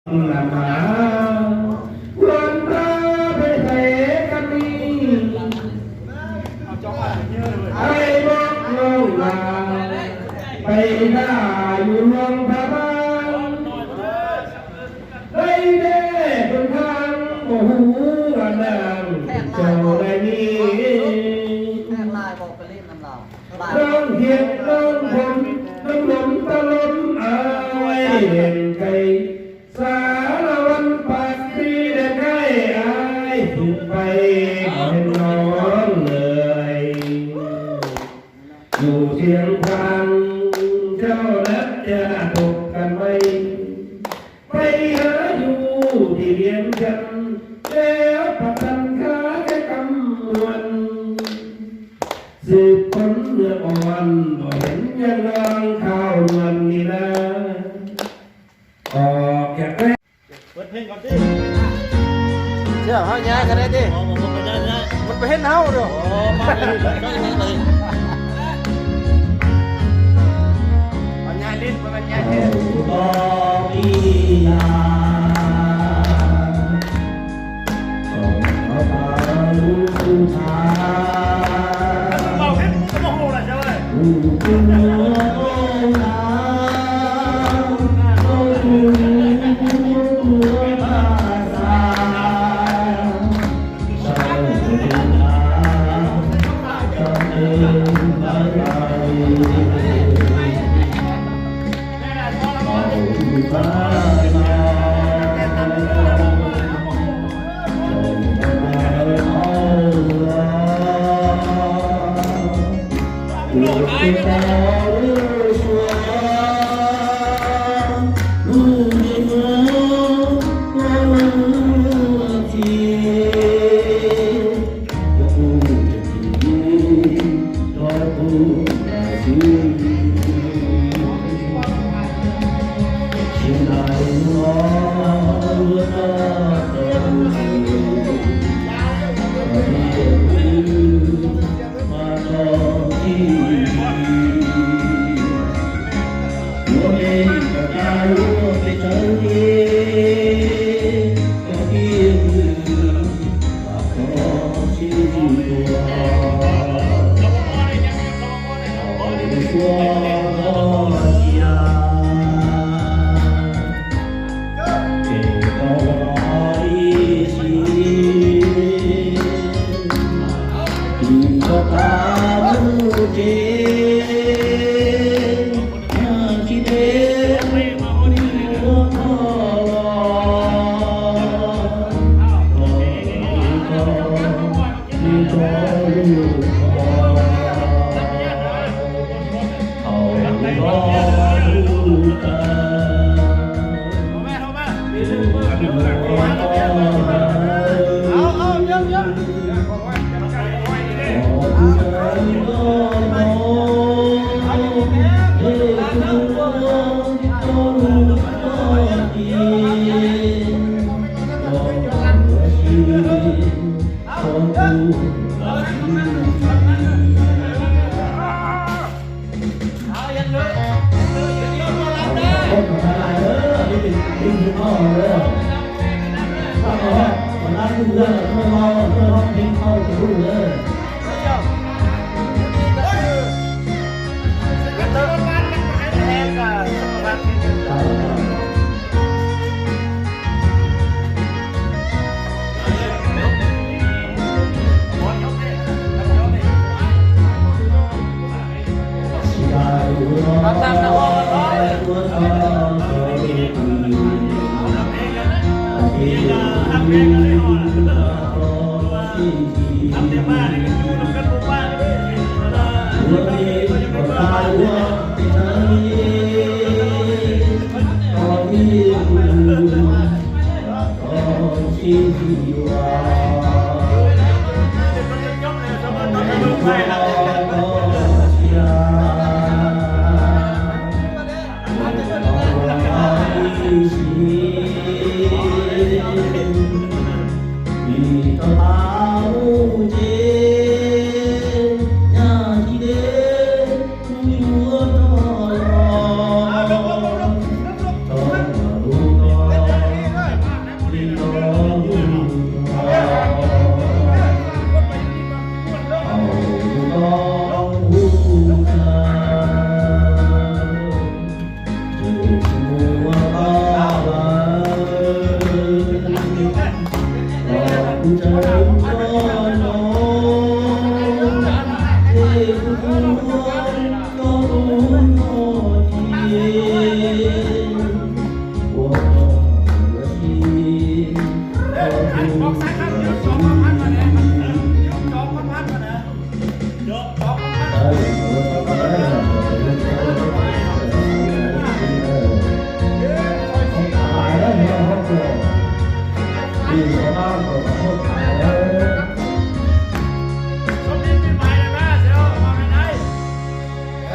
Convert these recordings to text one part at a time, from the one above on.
Lam mas, kuv tab peb thaiv kab mi, ai mog looj las, pais daj yus luag pha pab, dai dej pes khav mus huv vas naj tsaus dai ni. Looj hiam looj phom looj loom tau loom ai, xav los vas pas tib dej kaij ai, hwm pais hais no lawm. Yus thiaj khwv coj lab ca pom kas mais, pais hab yus tim Vias Cas, lawv pas tas khab kab kam muas, xwm phoov nws ua pom heev nyob nyob khau muas ni lawm. Cia hab nyab kag ne ti, mas peb hab nau lawm.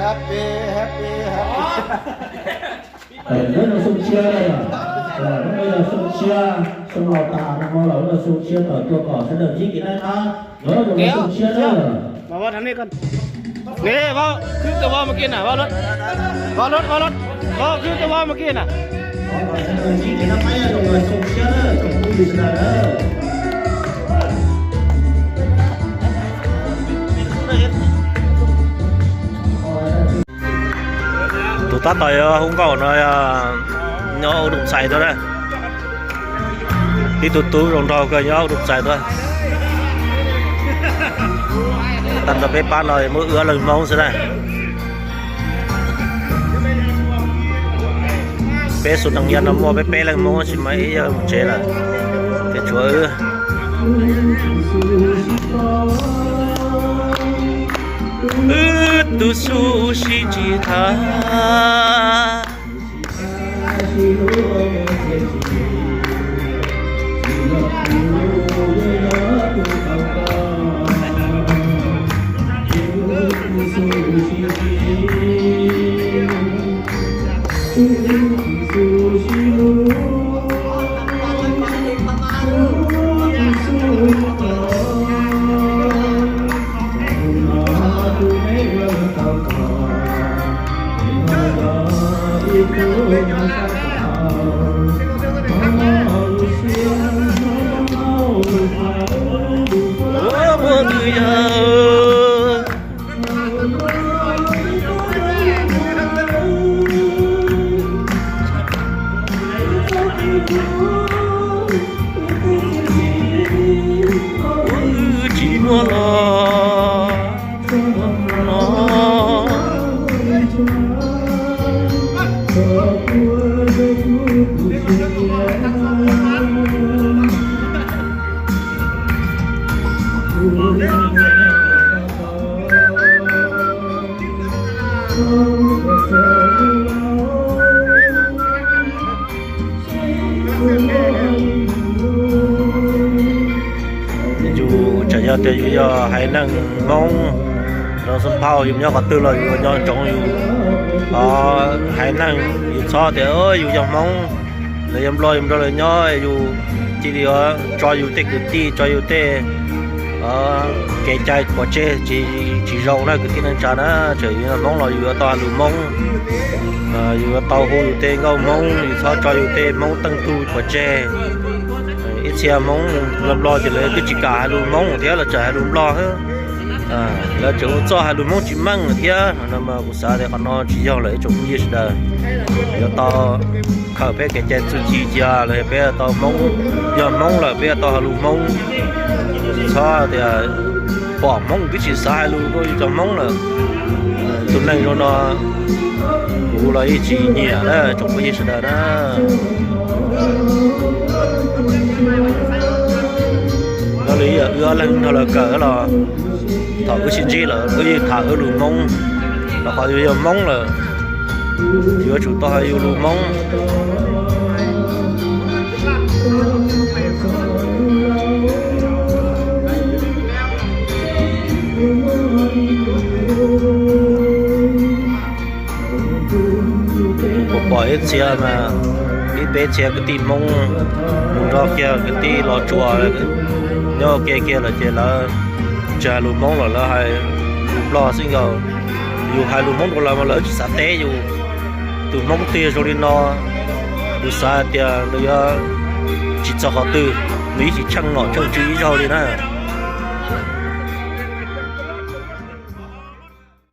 Happy, happy, happy. Lub no xyoo tshiab, lub no yog xyoo tshiab, xyoo laus tas no lawm, lub no xyoo tshiab tawm tuaj kom sawv daws ntsib kev noj qab nyob zoo xyoo tshiab na. Khwb tus voj mus kij na, voj lub, voj lub, voj lub, voj khwb tus voj mus kij na. Tus tab tom yuav hu nkauj no yog nyob ua dum xais tuaj na. Ib tug tub zoo nraug kawg nyob ua dum xais tuaj. Tag nrho peb pab no muaj wb ob leeg Hmoob xwb na. Peb xu nees ya no muaj peb peb leeg Hmoob tsis muaj ib yawg mus tsev lawm, ces tshuav wb. Wb tus xu sib tsis thav. Wb tsis muaj los no. Yus tseem yog tias yus yog haiv neeg Hmoob, nov xub phauj yus nyob qhov twg los yus nco ntsoov yus haiv neeg, yus txhob tias yus yog Hmoob, lawv yog Nplog yus nrog lawv nyob, yus cia li tso yus tej kwv tij, tso yus tej kev cai pov tseg, tsis zoo na kwv tij neej tsa na. Txawm yus yog Hmoob los yus yuav tau hais lus Hmoob, yus yuav tau hu yus tej nkauj Hmoob, yus txhob tso yus tej Hmoob teej tug pov tseg. Ib txhia Hmoob Nplog ces lawv twb tsis kam hais lus Hmoob thiab, lawv txawm hais lus Nplog xwb. Lawv tseem ua txuj hais lus Hmoob tsis meej thiab no mas kuv xav tias qhov no tsis yog lawm ib tsoom phooj ywg sawv daws. Yuav tau khaws peb kev cai txuj ci cia los yog peb tau Hmoob, yog Hmoob lawm peb yuav tau hais lus Hmoob. Txhob tias pom Hmoob twb tsis xav hais lus rau yus cov Hmoob lawm. Tus neeg zoo no kuv los yeej tsis nyiam na tsoom phooj ywg sawv daws na. Nyob li wb ob leeg nrog lawv kawm los thaum wb sib ntsib lawm wb yeej tham wb lus Hmoob, rau qhov yus yog Hmoob lawm, yuav tsum tau hais yus lus Hmoob. Kuv pom ib txhia mas, ib peb txhia kwv tij Hmoob mus nrog kiag kwv tij Los Tsuas nyob ua ke kiag lawm ces lawv tsis hais lus Hmoob lawm, lawv hais lus Nplog xwb nkaus. Yus hais lus Hmoob rau lawv mas lawv tsis xav teb yus. Tus Hmoob twg zoo li no, yus xav hais tias nws yuav tsis txog qhov twg, nws yeej tsis tsheej nom tsheej tswv ib zaug li na.